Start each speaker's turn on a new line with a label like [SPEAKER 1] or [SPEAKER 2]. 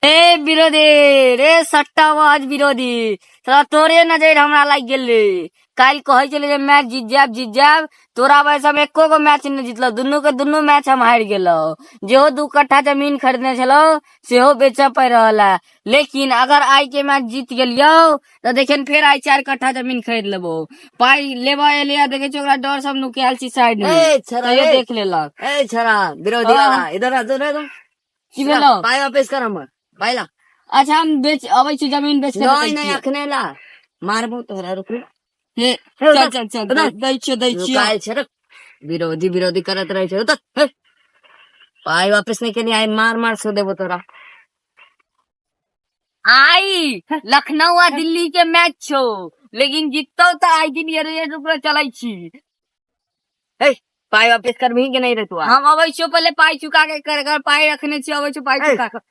[SPEAKER 1] ए विरोधी रे, सट्टाबाज विरोधी, साला तोरे नजर हमरा लागि गेलै। काल्हि कहै छलै जे मैच जीत जायब, जीत जायब। तोरा वजह से हम एको गो मैच नहि जीतलहुँ। दुनू के दुनू मैच हम हारि गेलहुँ। जेहो 2 कट्ठा जमीन खरीदने छलहुँ, सेहो बेचऽ पड़ि रहल है। लेकिन अगर आइ के मैच जीत गेलियौ तऽ देखियन, फेर आइ 4 कट्ठा जमीन खरीद लेबो। पाइ लेबऽ एलियै, देखै छियै ओकरा डर सब नुकायल छी साइड मे।
[SPEAKER 2] ए छरा।
[SPEAKER 1] तैयो
[SPEAKER 2] ए,
[SPEAKER 1] देख लेलक।
[SPEAKER 2] ए छरा, विरोधी वाला, इधर आ, इधर आ तुम।
[SPEAKER 1] की भेलौ?
[SPEAKER 2] पाई वापस कर हमर, पाई ला।
[SPEAKER 1] अच्छा, हम बेच अबै छी, जमीन बेच के।
[SPEAKER 2] नहीं नहीं, अखने ला, मारबो तोहरा, रुक रुक।
[SPEAKER 1] हे,
[SPEAKER 2] हे,
[SPEAKER 1] चल।
[SPEAKER 2] उधर,
[SPEAKER 1] चल चल।
[SPEAKER 2] उधर।
[SPEAKER 1] दै छियो, दै छियो।
[SPEAKER 2] नुकायल छै, रुक। विरोधी विरोधी करत रहे छै। उधर, हे। पाई वापस नहीं केली, आई मार मार सो देबो तोरा।
[SPEAKER 1] आई लखनऊ आ दिल्ली के मैच छौ, लेकिन जीतौ तऽ आई दिन ये रे रुकलो, चलै छी।
[SPEAKER 2] हे, पाई वापस करबही कि नहीं रे तू?
[SPEAKER 1] हम अबै छियो, पहिले पाई चुका के कर, अगर पाई रखने छियो, अबै छियो पाई
[SPEAKER 2] ए।
[SPEAKER 1] चुका के।